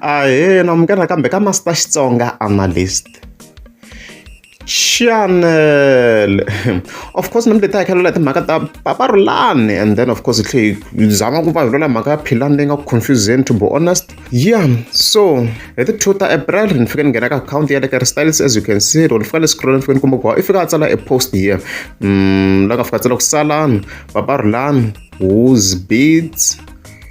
Ahee na amukela nakambe ka Master Xitsonga Analyst Channel. Of course na mi leti hi kha hi timhaka ta Papa Rhulani and then of course hi tlhe hi zama ku va hi lwela mhaka ya Philani leyi nga ku confuseni to be honest. Yeah, so hi ti 2 ta April ni fike ni nghena ka akhawunti ya le ka Styles as you can see loko ni fika le scroll ni fike ni kuma ku i fika a tsala a post here. La nga fika a tsala ku Salani Papa Rhulani whose beats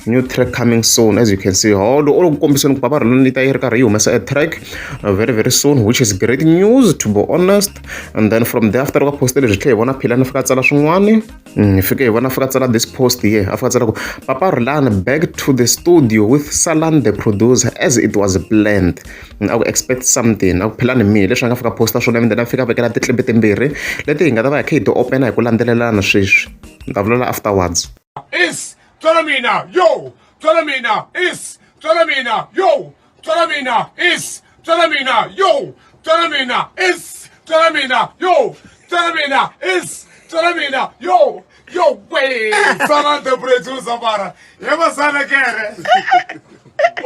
new track coming soon. As you can see, holo u ku kombiseni ku Papa Rhulani yi ta yi ri karhi yi humesa a track very very soon, which is great news to be honest. And then from there, after loko a poste leswi, tlhe hi vona Philani a fika a tsala swin'wani. Hi fike hi vona a fika a tsala this post here, a fika a tsala ku Papa Rhulani back to the studio with Salan the producer as it was planned. A ku expect something, a ku Philani mi leswi a nga fika posta swona, and then a fika a vekela ti-clip timbirhi leti hi nga ta va hi kha hi ti opena hi ku landzelelana. Sweswi ni ta vulavula afterwards. Is tswala mina yo, tswala mina is, tswala mina yo, tswala mina is, tswala mina yo, tswala mina is, tswala mina yo, tswala mina is, tswala mina yo, yo we tswala the producer mara ye vasana kere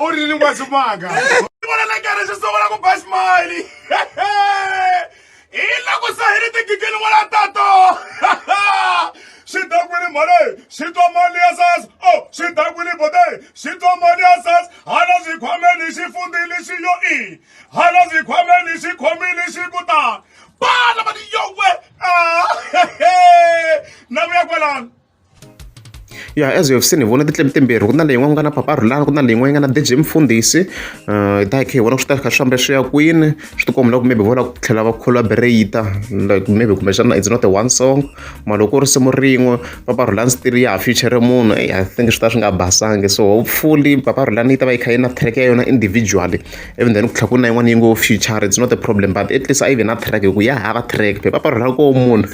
u ri ni n'waximanga vona na kere xi sungula ku ba ximali hi loko se hi ri tigigini n'wana tato swi dakwini mhani xi twa mali ya sas o swi dakwini bote xi twa mali ya sas hala swikhwameni xi fundile xi yo i hala swikhwameni xi khomile xi ku ta bana mani yowe na vuya kwalano. Yeah, as you have seen, hi vona ti-clip timbirhi, ku na leyi yin'wana ku nga na Papa Rhulani, ku na leyi yin'wana yi nga na DJ Mfundhisi. Hi ta hi kha hi vona ku swi ta kha swi famba swi ya kwini. Swi ti komba loko maybe vo lava ku tlhela va collaborate, like maybe kumbexana it's not a one song, mara loko ku risimu rin'we Papa Rhulani still ya ha feature munhu, I think swi ta swi nga basangi. So hopefully Papa Rhulani yi ta va yi kha yi na track ya yona individually, even then ku tlhela ku na yin'wana yi ngo feature, it's not a problem, but at least a yi ve na track hi ku ya hava track phela Papa Rhulani ko munhu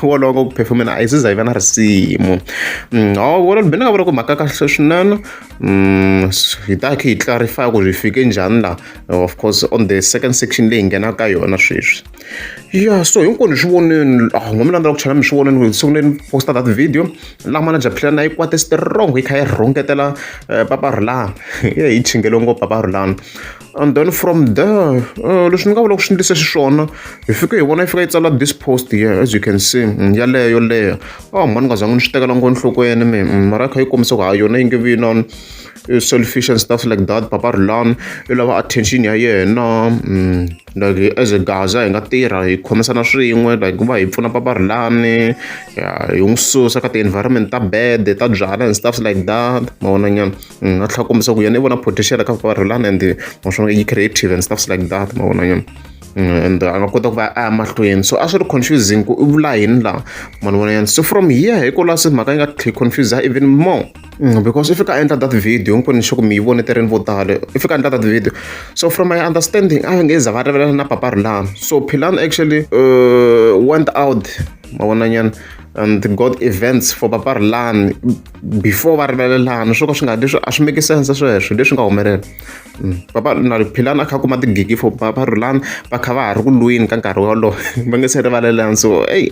wolowo ku performeni a yi se za yi va na risimu. Hawu ni nga vula ku mhaka kahle swinene. Hi ta kha hi clarify ku hi fike njhani la, of course on the second section leyi hi nghenaka ka yona sweswi. Yeah, so hinkwenu hi swi vonini, n'wa mi landzela ku chela mi swi vonini siku leri ni posta that video laha manager Philani a yi kwate strong yi kha yi rhungetela Papa Rhulani, yi chingele ngopfu Papa Rhulani. And then from there, leswi ni nga vula ku swi endlise xiswona, hi fike hi vona yi fika yi tsala this post here, as you can see, yaleyo leyo. Oh mani, nga zangi ni swi tekela ngopfu enhlokweni mi, mara yi kha yi kombisa ku ha yona yi nge vi na selfish and stuff like that. Papa Rhulani i lava attention ya yena, like as a Gaza hi nga tirha hi khomisana swin'we, like ku va hi pfuna Papa Rhulani, hi n'wi susa ka ti-environment ta bad ta byala and stuff like that, ma vona nyana. A tlhela kombisa ku yena i vona potential ka Papa Rhulani and naswona yi creative and stuff like that, ma vona nyana, and a nga kota ku va a ya mahlweni. So a swi ri confusing ku i vula yini laha, ma ni vona nyana. So from here hi kwala se mhaka yi nga tlhe confuse even more, because i fika a endla that video hinkwenu xo ku mi yi vone tirheni vo tala, i fika a endla that video. So from my understanding, a nge za va rivalana na Papa Rhulani. So Philani actually went out, ma vona nyana, and got events for Papa Rhulani before va rivalelana. Swo ka swi nga leswi a swi make sense sweswo leswi nga humelela. Papa na Philani a kha a kuma tigigi for Papa Rhulani va kha va ha ri ku lweni ka nkarhi wolowo va nge se rivalelana. So ey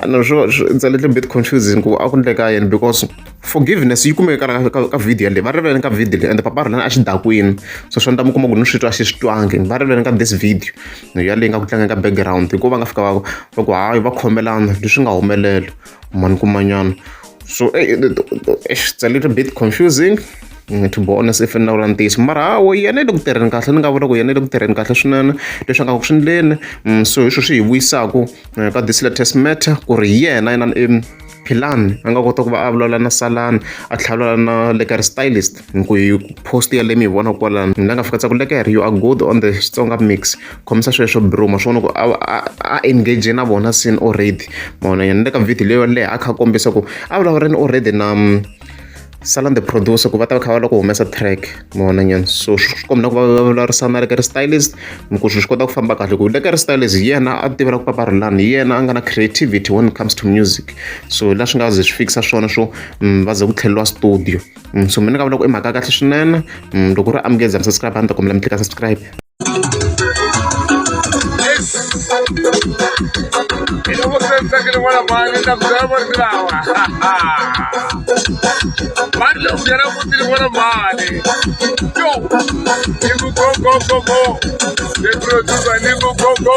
no swo it's a little bit confusing ku a ku endleka yini, because forgiveness yi kumeke ka video leyi va rivaleni ka video leyi, and Papa Rhulani a xi dakwini, so swi endla mi kuma ku ni swi twa xi swi twangi va rivaleni ka this video yaleyi nga ku tlangeni ka background, hikuva va nga fika va ku hayi va khomelana leswi nga humelela mani kumanyana. So it's a little bit confusing to be honest, if ni vula ntiyiso, mara hawa yena i le ku tirheni kahle, ni nga vula ku yena i le ku tirheni kahle swinene leswi a nga ku swi endleni. So hi swo swi hi vuyisaku ka this latest matter ku ri yena yena Philani a nga kota ku va a vulavula na Salani, a tlhela vulavula na Lekere Stylist, ku hi post yaleyo mi yi vona kwalano la nga fika tsaku Lekere, you are good on the Xitsonga mix, khomisa sweswo bro. Ma swi vona ku a engage na vona scene already, ma vona yena le ka video leyo leha a kha a kombisa ku a vulavuleni already na Salan the producer ku va ta va kha va lava ku humesa track, ma vona nyana. So swi komba ku va vulavurisana na Lekere Stylist ku swi kota ku famba kahle, ku Lekere Stylist hi yena a tivela ku Papa Rhulani hi yena a nga na creativity when it comes to music. So la swi nga ze swi fikisa swona swo va ze ku tlheleriwa studio. So mina ni nga vula ku i mhaka ya kahle swinene. Loko u ri amukeza mi subscribe, a ni ta kombela mi tlika subscribe. Yes. Hi loko se ni tsakile n'wana mhani ni ta ku byela marito lawa. Mhani loko yena mutini n'wana mhani. Yo! Ni ku go go go go. The producer ni ku go go.